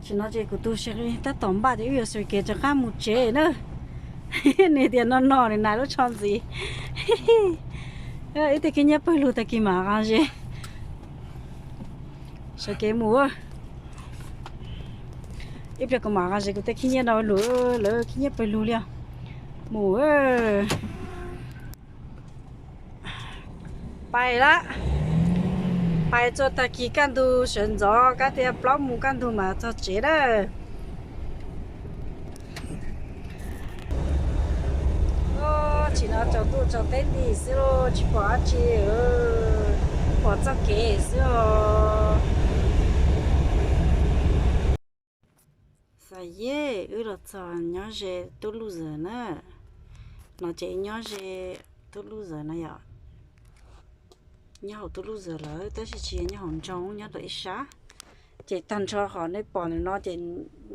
Tam sim no ces kuv tus tab tom npaj ces wb yuav sawv kev rov qab mus tsev na. Nws tias no no nws nais lub tsho ntxiv. Wb tej khib nyiab pawg lug tag kis mam qas zes. Sawv kev mus. Ib pliag kuv mam qas zes kuv tej khib nyiab no lawv khib nyiab pawg lug li os. Mus. Pais lawm. Pais txog tag kis kaj ntug sawv ntxov kab tias plaub mus kaj ntug mas txog tsev lawm. Tsis no tsaus ntuj tsaus teb nti xwb lauj, tsis pom dab tsi, pom txoj kev xwb os. Xav yej wb los txog nyob ze Tub Luj Zawm na. No ces nyob ze Tub Luj Zawm na yom. Nyob hauv Tub Luj Zawm lawm tab sis tsis yog nyob hauv nroog, nyob rau ib sab. Ces tag nrho qhov nej pom ntawm no ces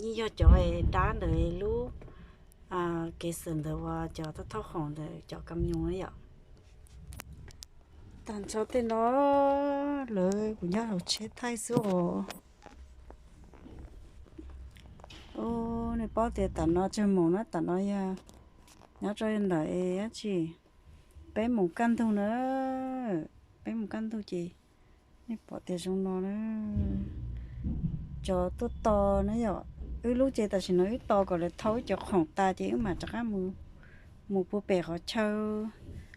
yeej yog cov dab ntawm lub kev xwm ntawd uas cov thawj thawj khoom ntawm cov kam nyoos na yom. Tag nrho tej no lawv kuv nyob hauv tsheb thaij xwb os. Nej paub tias tam no tsawg moos na, tam no yog nyob rau ntawm dab tsi, peb moos kaj ntug na, peb moos kaj ntug ces nej pom tias zoo no na. Cov tuaj tos na yom, wb lub ces tam sim no wb tos kom lawv thau wb cov khoom tas ces wb mam rov qab mus, mus puag pem qhov chaw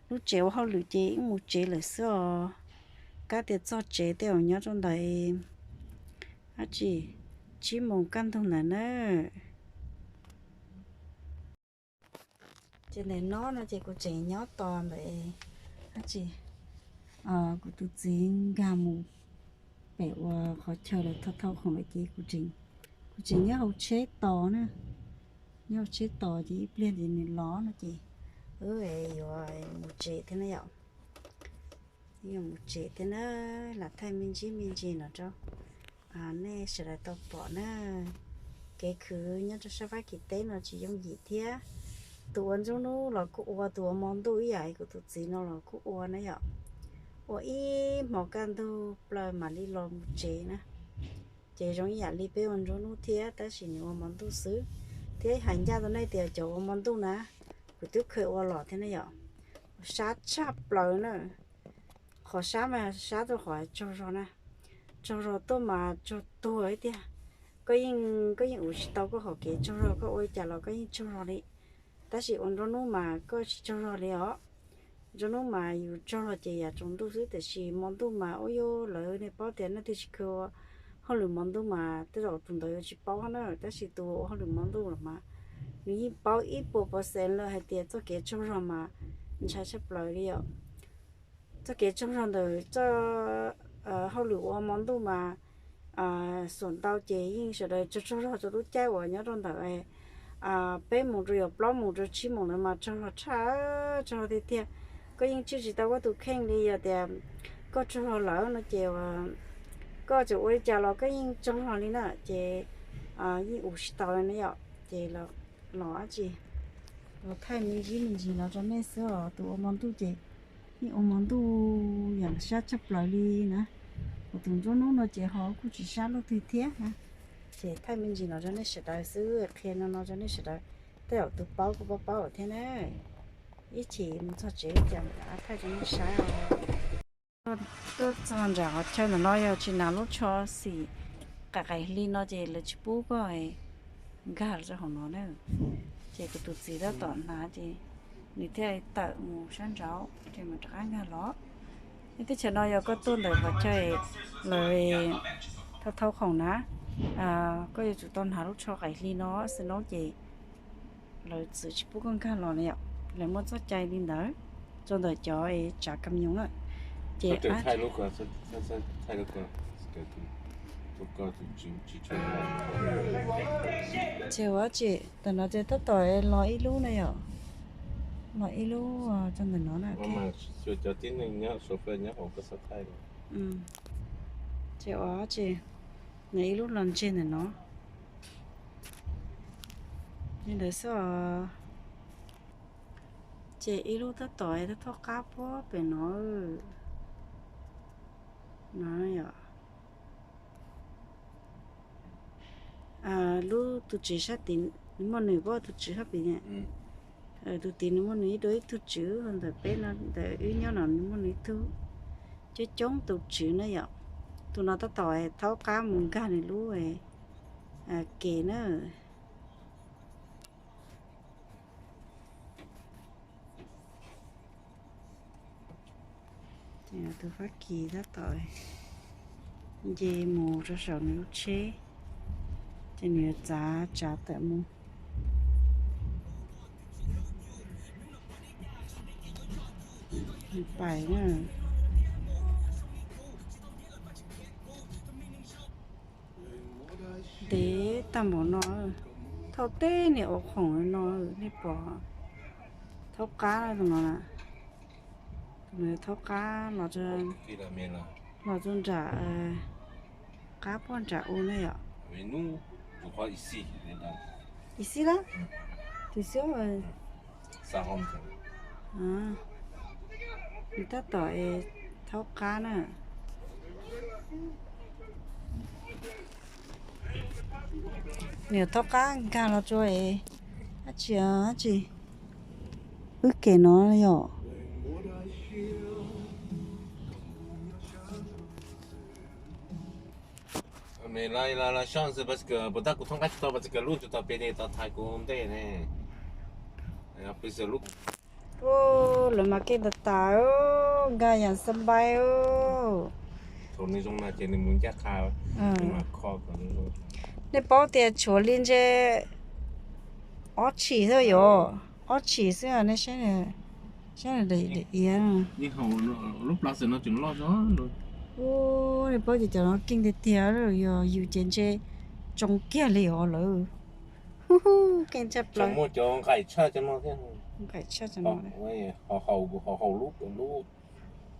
lub tsev ua hauj lwm ces wb mus tsev lawm xwb os. Kab tias txog tsev tej zaum nyob rau ntawm dab tsi, tsib moos kaj ntug ntawd na. Ces ntawm no no ces kuv tseem nyob tos ntawm dab tsi, kuv tus txiv nkag mus pem uas qhov chaw lawv thau thau khoom lawm ces kuv tseem, kuv tseem nyob hauv tsheb tos na. Nyob hauv tsheb tos ces ib pliag ces nws los no ces wb yuav mus tsev thiab na yom. Yuav mus tsev thiab na, lam thaij me ntsis me ntsis no rau nej sawv daws tau pom na. Kev khwv nyob rau sab Fab Kis teb no tsis yooj yim thiab. Tus ua nruab hnub los kuj ua, tus ua hmo ntuj ib yam li kuv tus txiv no los kuj ua na yom. Ua ib hmo kaj ntug plaws mam li los mus tsev na. Ces zoo ib yam li peb ua nruab hnub thiab tab sis nws ua hmo ntuj xwb. Thiab hais ncaj rau nej tias cov ua hmo ntuj na, kuv twb kheev ua los thiab na yom. Sab tshaj plaws na. Qhov sab mas sab rau qhov tsaug zog na. Tsaug zog tuaj mas tsaug tuag ib tiag. Koj yeej, koj yeej uv tsis tau koj hom kev tsaug zog, koj ua li cas los koj yeej tsaug zog li. Tab sis ua nruab hnub mas koj tsis tsaug zog li os. Nruab hnub mas yus tsaug zog ces yam tsaus ntuj xwb, tiam sis hmo ntuj mas ua yog lawv nej paub tias nej twb tsis kheev ua hauj lwm hmo ntuj mas tej zaum tus ntawd yuav tsis paub na, tab sis tus ua hauj lwm hmo ntuj los mas nws yeej paub ib puas pawv xees lawm hais tias txoj kev tsaug zog mas ntshai tshaj plaws li os. Txoj kev tsaug zog ntawm txoj hauj lwm ua hmo ntuj mas xuam ntau ces yeej sawv daws tsaug tsaug zog rau lub caij uas nyob rau ntawm peb moos rau yog plaub moos rau tsib moos ntawd mas tsaug zog tshaj, tsaug zog tiag tiag. Koj yeej tswj tsis tau koj tus kheej li, yog tias koj tsaug zog lawm no ces koj tseem ua li cas los koj yeej tsaug zog li na, ces yeej uv tsis tau li na yom. Ces los dab tsi, los thaij me ntsis me ntsis no rau nej xwb os. Tus ua hmo ntuj ces yeej ua hmo ntuj yam sab tshaj plaws li na. Kuv tus nruab hnub no ces ho kuj tsis sab luaj twg thiab na. Ces thaij me ntsis no rau nej sawv daws xwb, qhia no no rau nej sawv daws, tej zaum tus paub kuj paub paub thiab na. Ib chim mus txog tsev cas mam thaij rau nej saib os. Tuaj txog nram qhov chaw ntawm no yog tsis hnav lub tsho xim qam qaim hli no ces lawv tsis pub koj nkag rau hauv no na. Ces kuv tus txiv tab tom hnav ces nws thiaj tawm mus sab nraud ces mam rov qab nkag los. Teb chaws no yog koj tuaj ntawm qhov chaw lawv thau thau khoom na, koj yuav tsum tau hnav lub tsho qaim hli no xwb no ces lawv txwv tsis pub koj nkag los na yom. Lawv muaj txoj cai li ntawd rau ntawm cov tsav kam nyoos na. Ces ces ua tsi, tam no ces tab tom los ib lub na yom, los ib lub rau ntawm no na. Ces ua tsi, nws ib lub los ntseg ntawm no li ntawd xwb os. Ces ib lub tab tom tab tom qab puag pem no. No yom. Lub tus tsev sab tid nws muaj nws pab tus tswv hab pem. Tus tid nws muaj nws ib dua ib tug tswv, ntawm peb no ntawm wb nyob no nws muaj nws ib tug. Coob coob tus tswv na yom. Tus no tab tom thaub qab mus nkag nws lub ke na. Tus Fab Kis tab tom nce mus rau saum nws lub tsheb, ces nws yuav txav tsav tawm mus. Pais na. Ntev tag npaum no, thauj teb niag ua khoom no, nej pom, thaub qab tus no na, tus no thaub qab los, los rau nram qab puag nram u na yom. Ib xib lab, tus xib, nws tab tom thaub qab na. Nws thaub qab nkag los rau es dab tsi, dab tsi, wb kem no yom. Lawv mas keej tas tas, nkag yam xab npai. Nej paub tias tshuav li ntse ob tshim xwb yom, ob tshim xwb nej saib, saib daim iav. Nej paub tias cov no keej tiag tiag, yog yus ces ntshe tsoo kiag li os lawm. Keej tshaj plaws. Nqaim tshaj, nqaim tshaj, ho haus lub lub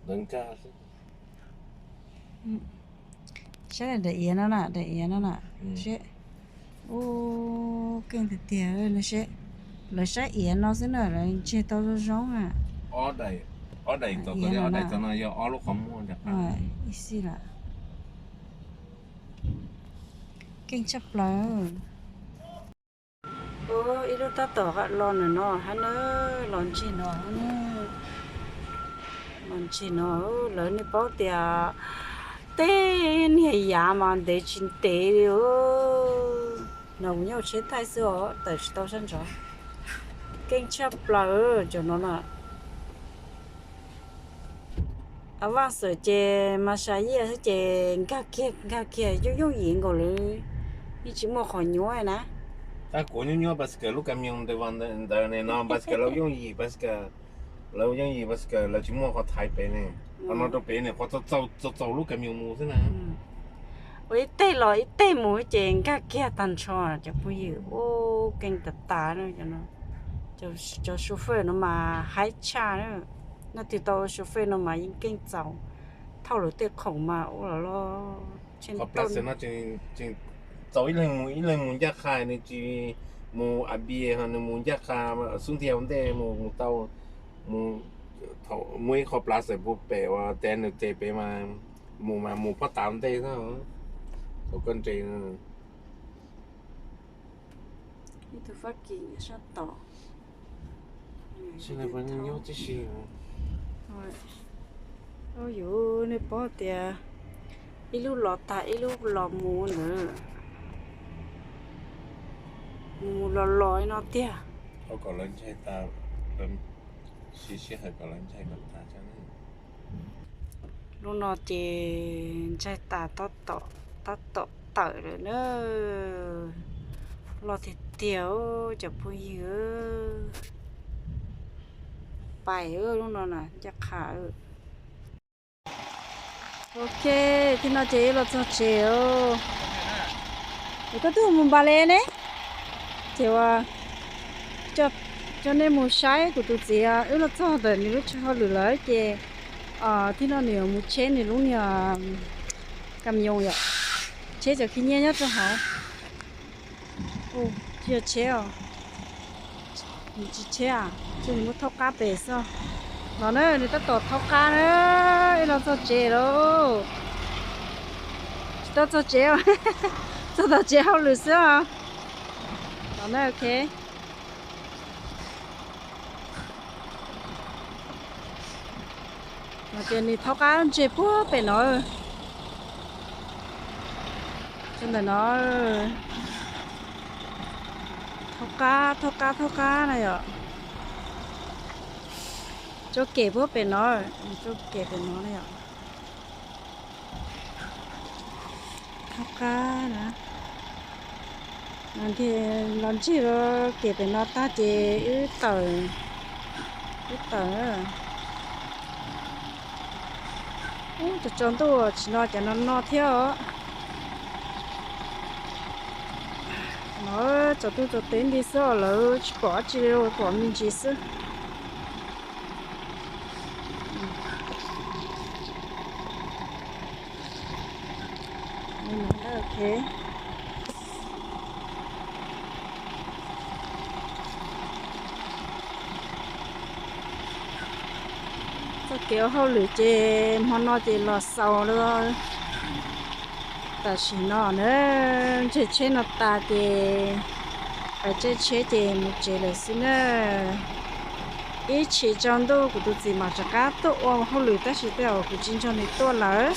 ntawd nkag xwb. Saib daim iav no na, daim iav no na. Seb, ub, keej tiag tiag. Seb, lawv saib iav no xwb na, lawv ntseg tau zoo zoo na. Ob daim, ob daim tom no yog ob lub qhov muag. Ib xib lawm. Keej tshaj plaws. Ib lub tab tom los ntawm no hab na, los ntseg no, los ntseg no. Lawv nej paub tias tej niag yav mas ntev tsis ntev li. No kuv nyob hauv tsheb thaij xwb os, tawm tsis tau sab ntsov. Keej tshaj plaws cov no na. A vaj xwm ces mas sa yiaj xwb ces nkag kiag nkag kiag yooj yooj yim nkaus li, yeej tsis muaj qhov nyuaj na. Tab kuv nyuaj nyuaj pas kas lub kamioo ntawd, ntawd ne no pas kas lawv yooj yim pas kas, lawv yooj yim pas kas lawv tsis muaj qhov thaiv pem ne. Qhov no rau pem ne, qhov txaus txaus lub kamioo mus xwb na. Ua ib teg los ib teg mus ces nkag kiag tag nrho cov phooj ywg, ua keej tas tas. Cov chauffeur no mas haib tshaj, leej twg tau chauffeur no mas yeej keej txaus, thauj lawv tej khoom mas ua los los. Qhov plaub xwm no tseem txaus ib leeg mus, ib leeg mus ncaj qha, nws tsis mus a bia ho nws mus ncaj qha xub ntiag ua ntej mus mus tau, mus, thaum muaj ib qho plaub xwm puag pem uas tes nws tes pem mas mus mas mus pob tav ua ntej xwb. Thaum koj nres Ib tug Fab Kis sab tom. Nyob tib si. Yus nej paub tias ib lub los tag ib lub los mus ntawd, mus los los no tiag. Kom lawv ntshai tas, sib sij hawm kom lawv ntshai kom tas. Lub no ces ntshai tas, tab tom tawm lawm na. Loj tiag tiag cov phooj ywg. Pais lub no na, ncaj qha. Ok, tib no ces wb los txog tsev. Es koj twb mus npas le ne? Ces ua coj nej mus saib kuv tus txiv, wb los txog ntawm nws lub tsev hauj lwm lawm ces tib no nws yuav mus tsheb nws lub niag camion yom, tsheb cov khib nyiab nyob rau hauv. Tsis yog tsheb os, nws tsis tsheb, tsuas nws muab thaub qab pem xwb. Los na, nws tab tom thaub qab na, wb los txog tsev lawm. Tsis tau txog tsev os. Txog tom tsev hauj lwm xwb os. Tom na, ok. No ces nws thaub qab ntseg puag pem no. Txog ntawm no, thaub qab, thaub qab, thaub qab na yom. Tso kem puag pem no, tso kem pem no na yom. Thaub qab na. Los ntseg los kem pem no tag ces wb tawm, wb tawm. Ub, tsaus tsaus ntuj tsis no cas no no thiab os. No tsaus ntuj tsaus teb nti xwb os, lawv tsis pom dab tsi li, pom me ntsis xwb. Txoj kev ua hauj lwm ces hmo no ces los xaus lawm. Tam sim no na, ntseg tsheb no tas ces pais caij tsheb ces mus tsev lawm xwb na. Ib chim tsaus ntuj kuv tus txiv mam rov qab tuaj ua hauj lwm tab sis tej zaum kuv tsis nrog nws tuaj lawm.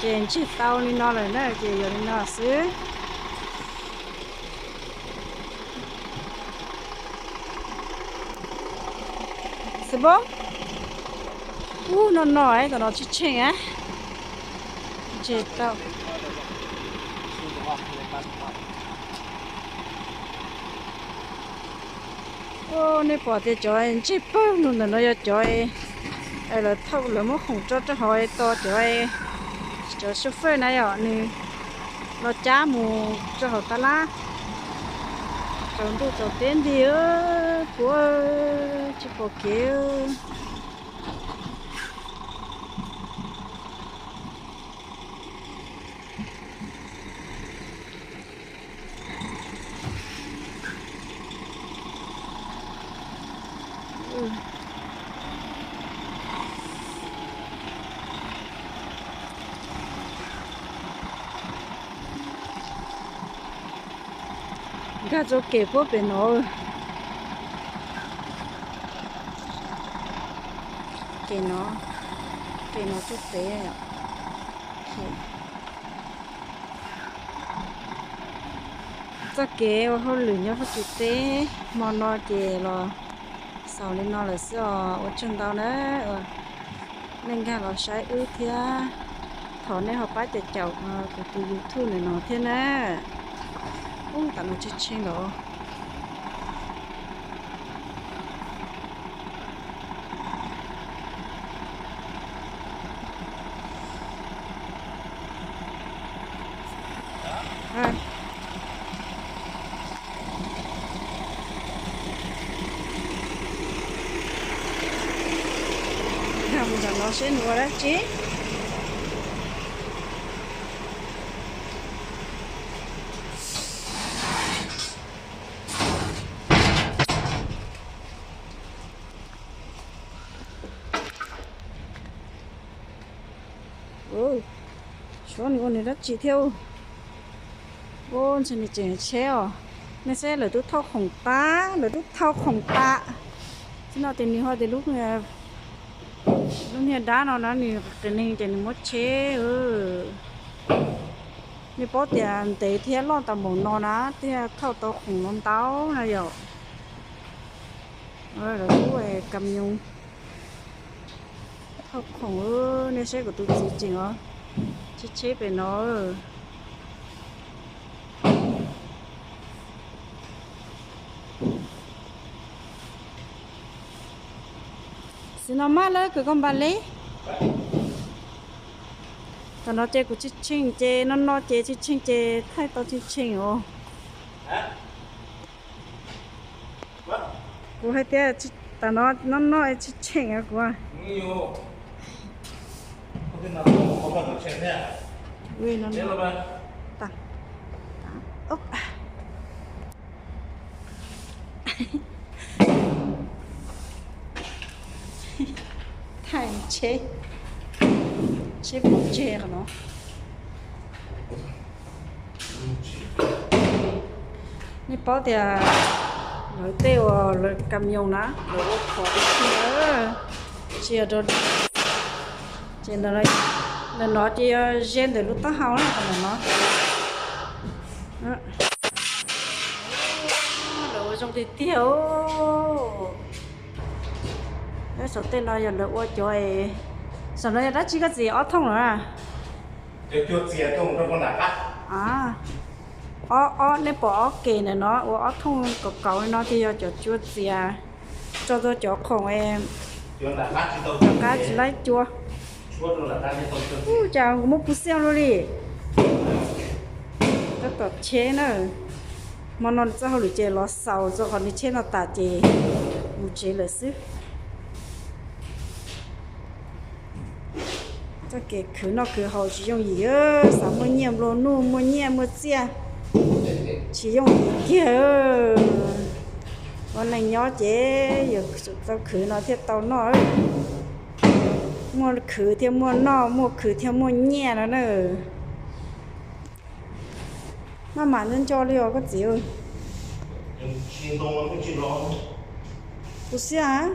Ces ntseg tau li no lawm na ces yog li no xwb. Xwb pob. Ub, no no es tom no tsheej tsheej a. Ntseg tau. Ub, nej pom tias cov ntseg pawg lug ntawm no yog cov lawv thauj lawv muab khoom tso rau hauv tos cov, cov chauffeur na yom, nws los cab mus rau hauv tab lab. Tsaus ntuj tsaus teb nti puag tsis pom kev. Nkag tau kev puag pem no. Kev no, kev no tub pem. Txoj kev ua hauj lwm nyob Fab Kis teb hmo no ces los xaus li no lawm xwb os. Ua tsaug ntau na, nej nkag los saib wb thiab. Thov nej ho pab caum caum kuv tus YouTube ntawm no thiab na. Ub, tam no tsheej tsheej lawm. Nkag mus nram no seb nws ua dab tsi. Suav nws ua nws dab tsi thiab. Ub, ntshe nws tseem tsheb os. Nej saib lawv twb thauj khoom tas, lawv twb thauj khoom tas. Txij no ces nws ho tias lub niag dab no na nws qias neeg ces nws muab tsheb. Nej paub tias ntev thiab loj tau npaum no na thiaj thauj tau khoom no ntau na yom. Lawv lub kam nyoos thauj khoom, nej saib kuv tus txiv tseem os, tsheb tsheb pem no. Xwb no maj lawm kwv koj npa li. Tam no ces kuv tshee tsheej ces no no ces tshee tsheej ces thaij tau tshee tsheej os. Kuv hais tias tam no no no tshee tsheej kuv. Thaij tsheb, tsheb pov tseg qhov no. Nej paub tias lawv tej uas lawv camion na, lawv ua qhov tib si na, tsis yog rau, ces ntawm no ces yog ze ntawm lub taub hau na, qhov ntawm no. Lawv ua zoo tiag tiag. Saum tej no yog lawv ua cov, saum no yog dab tsi koj txiv, ob thooj los? Ob, ob, nej pom ob ke ntawm no ua ob thooj kaus kaus li no ces yog cov cua txias, tso rau cov khoom, cov qab tsis laib cua. Ub, cas kuv muab puv xiab luaj li. Tab tom tsheb na, hmo no nws txoj hauj lwm ces los xaus txog qhov nws tsheb no tas ces mus tsev lawm xwb. Txoj kev khwv noj khwv haus tsis yooj yim, xav muaj nyiaj nplua nuj, muaj nyiaj muaj txiaj, tsis yooj yim kiag. Ua neej nyob ces yuav tsum tau khwv no thiaj tau noj. Muaj khwv thiaj muaj noj, muaj khwv thiaj muaj nyiaj no na. Maj mam nco nco li os koj txiv. Puv xiab.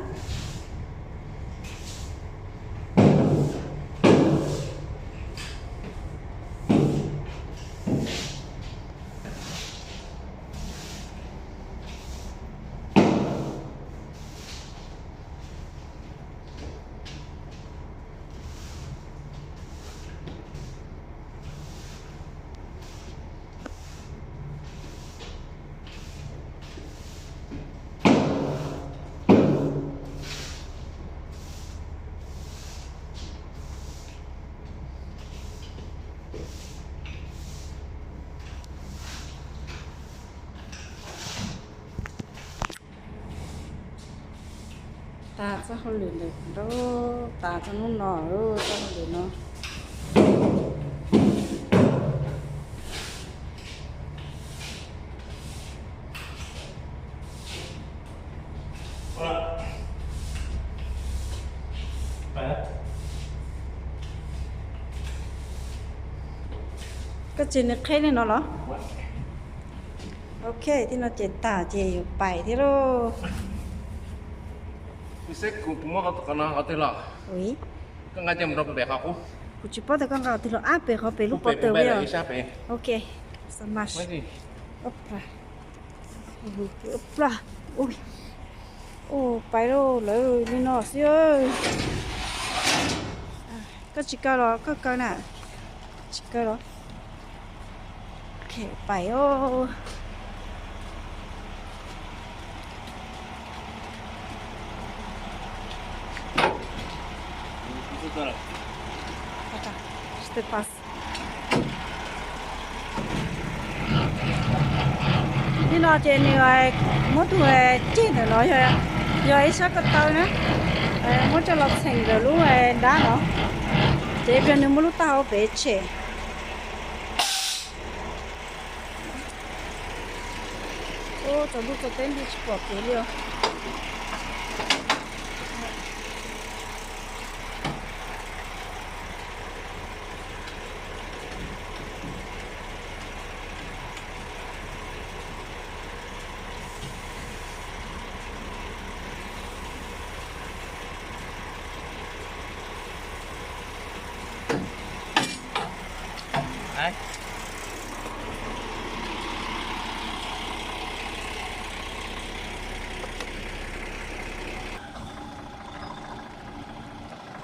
Tas txoj hauj lwm ntawm, tas txog hnub no, txoj hauj lwm no. Koj tsis nws qheb li no los? Ok, tib no ces tas ces yuav pais thiab lauj. Kuv tsis paub tias koj nqa twg los, ab, pem qhov pem lub pob tw. Ok, so much. Pais lauj, lawv li no xwb. Koj tsis kaw los koj kaw na. Tsis kaw los. Ok, pais os. Nim no ces nws muab tus ceg ntawm no yog ib sab ko taw na, muab coj los txheem ntawm lub nrab no, ces ib pliag nws muab lub taub hau pem tshem. Ub, tsaus ntuj tsaus teb ntuj tsis pom kev li os.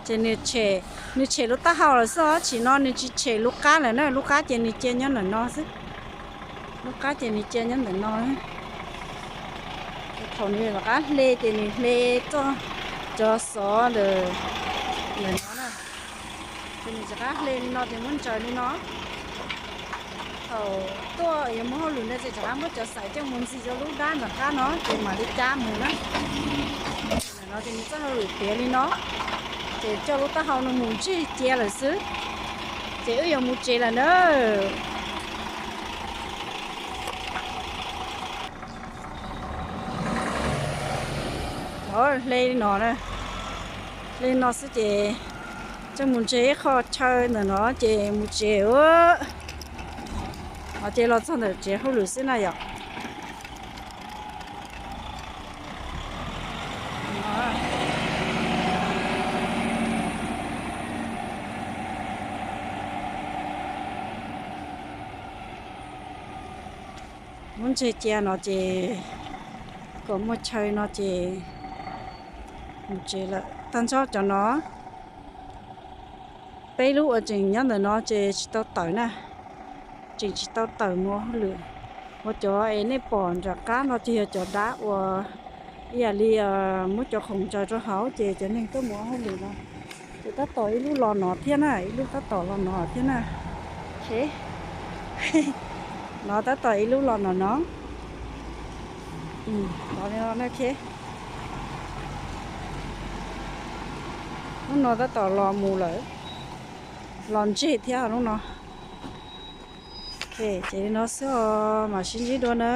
Ces nws tshem lub taub hau lawm xwb os, tam sim no nws tsis tshem lub qab lawm na, lub qab ces nws cia nyob ntawm no xwb. Lub qab ces nws cia nyob ntawm no. Thaum nws rov qab hle ces nws hle txoj, cov xov ntawm, ntawm no na. Ces nws rov qab hle li no ces muab ntsaws li no. Thaum tuaj yuav mus hauj lwm ntawd ces rov qab muab cov xaiv coj mus ntxig rau lub dab ntawm qab no ces mam li cab mus na. Ntawm no ces nws txoj hauj lwm tiav li no, ces coj lub taub hau no mus ntsig cia lawm xwb. Ces wb yuav mus tsev lawm na. Hle li no, hle li no xwb ces coj mus ntseeg ib qho chaw ntawm no ces mus tsev. Ces los txog ntawm tsev hauj lwm xwb na yom. Muab ntseg cia no ces kom muaj chaw no ces mus tsev lawm. Tag nrho cov no, peb lub uas tseem nyob ntawm no ces tsis tau tawm na, tseem tsis tau tawm mus ua hauj lwm. Ua cov es nej pom nram qab no ces yog cov dab uas ib yam li muab cov khoom ntsaws rau hauv ces cov neeg tuaj mus ua hauj lwm no. Ces tab tom ib lub los no thiab na, ib lub tab tom los no thiab na. No tab tom ib lub los no no. Los li no na. Lub no tab tom los mus lawm, los ntseg thiab lub no. Ces li no xwb os, mam sib ntsib dua na.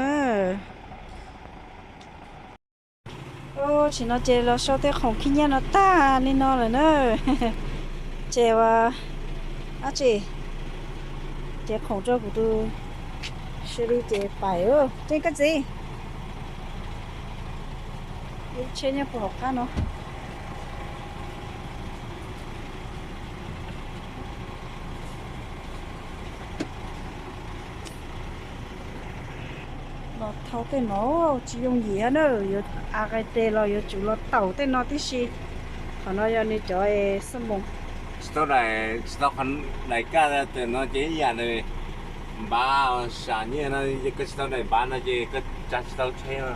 Tsim no ces los sau tej khoom khib nyiab no tag li no lawm na. Ces ua dab tsi, ces khoom rau kuv tus sli ces pais. Tseeb koj txiv, ib tsheb nyob puag hauv qab no. Los thau tej no tsis yooj yim na, yuav a qai tes los yuav tsum los taum tej no tib si. Qhov no yog nws cov xab moos. Tsis tau daim, tsis tau qhov daim kaj tam no ces ib yam daim npav, sam nyiaj no, koj tsis tau daim npav no ces koj tsa tsis tau tsheb no.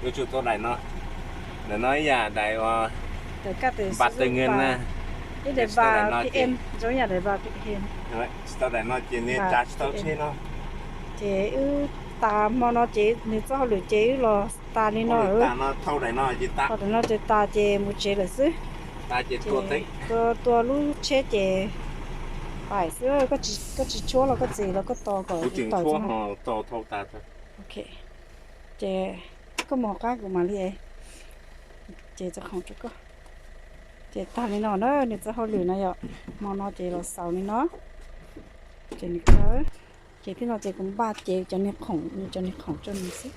Yuav tsum tau daim no, daim no ib yam daim uas npav tawg nkeeg na. Ib daim npav P M zoo yam daim npav P M. Tsis tau daim no ces nws tsa tsis tau tsheb no. Ces wb tas hmo no ces nws txoj hauj lwm ces wb los tas li no. Thau daim no ces tas ces mus tsev lawm xwb. Tua lub tsheb ces pais xwb, koj tsis tshuab los koj txiv los koj tos kom tau. Ces koj mus hauv qab kuv mam li ces txo khoom rau koj. Ces tag li no na, nws txoj hauj lwm no yom, hmo no ces los xaus li no. Ces nws kawg, ces tib no ces kuv npaj cev cov niag khoom, cov niag khoom rau nws xwb.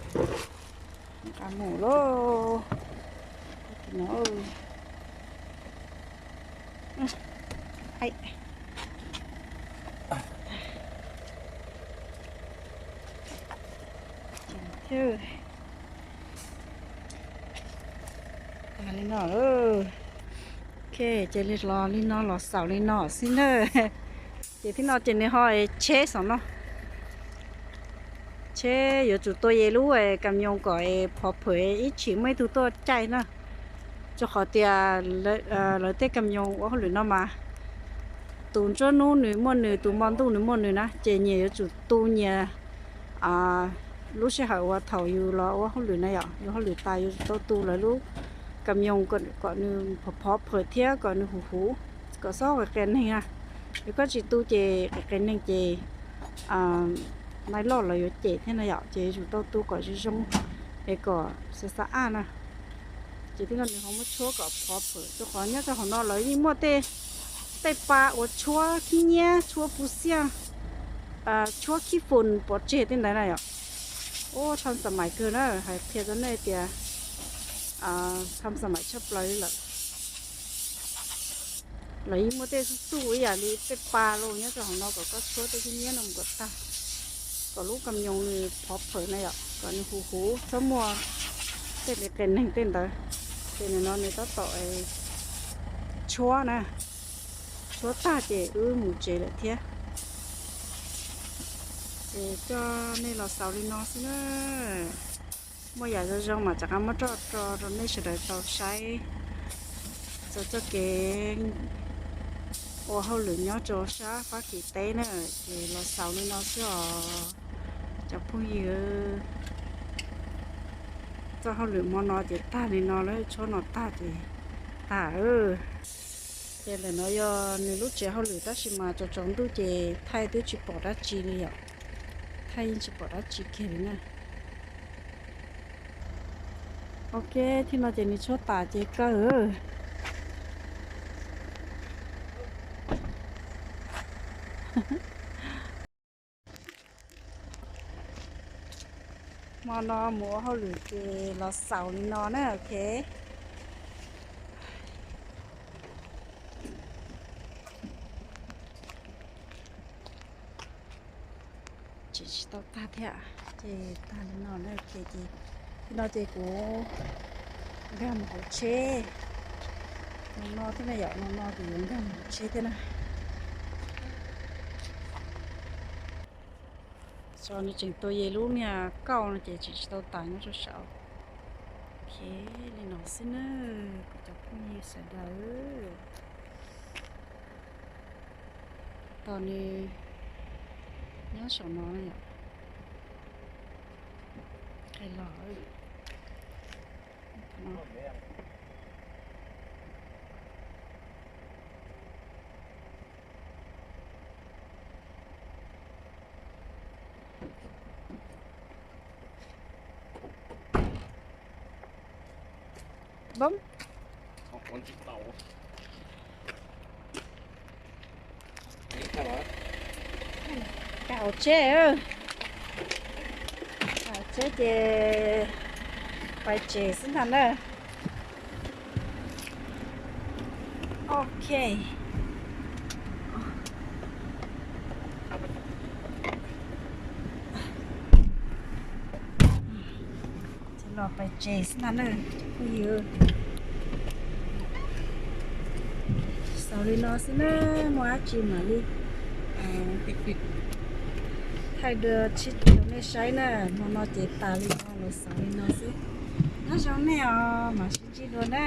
Nqa mus lauj. Li no, ces li los li no los xaus li no xwb na. Ces tib no ces nws ho tsheb xom no. Tsheb yuav tsum tua ye lub kam nyoos kom phov phwm ib tshim muaj ib tug tuaj caij na. Rau qhov tias lawv tej kam nyoos ua hauj lwm no mas tus nruab hnub nws muaj nws, tus hmo ntuj nws muaj nws na, ces nyias yuav tsum tu nyias lub sij hawm uas thaum yus los ua hauj lwm na yom, yus hauj lwm tas yus tau tu lawv lub kam nyoos kom nws phov phwm thiab kom nws huv huv, kom xob qias qias neeg na. Yog koj tsis tu ces qias qias neeg ces nai loj los yuav cem thiab na yom, ces yuav tsum tau tu kom zoo zoo es kom xav xav aj na. Ces tib no nws ho muab tshuab kom phov phwm, rau qhov nyob rau hauv no lawv yeej muaj tej, tej pa uas tshuab khib nyiab, tshuab puj xiaj, tshuab khib fun pov tseg tej ntawd na yom. Ub, thaj xam mais kawg na, hais qhia rau nej tias thaj xam mais tshaj plaws li lawm. Lawv yeej muaj tej xuj xuj ib yam li tej pa los nyob rau hauv no kom koj tshuab tej khib nyiab no mus kom tag, kom lub kam nyoos nws phov phwm na yom, kom nws huv huv, txhob muaj tej qias qias neeg tej ntawd. Ces nim no nws tab tom tshuab na, tshuab tag ces wb mus tsev lawm thiab. Ces coj nej los xaus li no xwb na. Muaj yam zoo zoo mas rov qab muab tso rau nej sawv daws tau saib txog txoj kev ua hauj lwm nyob rau sab Fab Kis teb na. Ces los xaus li no xwb os cov phooj ywg. Txoj hauj lwm hmo no ces tag li no lawm, tshuab no tag ces tag. Ces ntawm no yog nws lub tsev hauj lwm tab sis mas tsaus tsaus ntuj ces thaij twb tsis pom dab tsi li yom. Thaij yeej tsis pom dab tsi kiag li na. Ok, tib no ces nws tshuab tas ces kawg. Hmo no mus ua hauj lwm ces los xaus li no na, ok. Tau tag thiab, ces tag li no na, ces, ces no ces kuv nkag mus hauv tsheb. No no thiab na yom, no no ces yuav nkag mus hauv tsheb thiab na. Xyov nws tseem tua ye lub niag kauj no ces tseem tsis tau tas nyob rau saud. Ok, li no xwb na, kuv cov phooj ywg sawv daws. Tos nws nyob saum no na yom. Qhia los. Poob. Nkag hauv tsheb, hauv tsheb ces pais tsev xwb ntag na. Ok. Ces los pais tsev xwb ntag na, phooj ywg. Xaus li no xwb na, muaj dab tsi mam li thaij dua tshiab rau nej saib na. Hmo no ces tas li no lawm, xaus li no xwb. Nyob zoo nej os, mam sib ntsib dua na.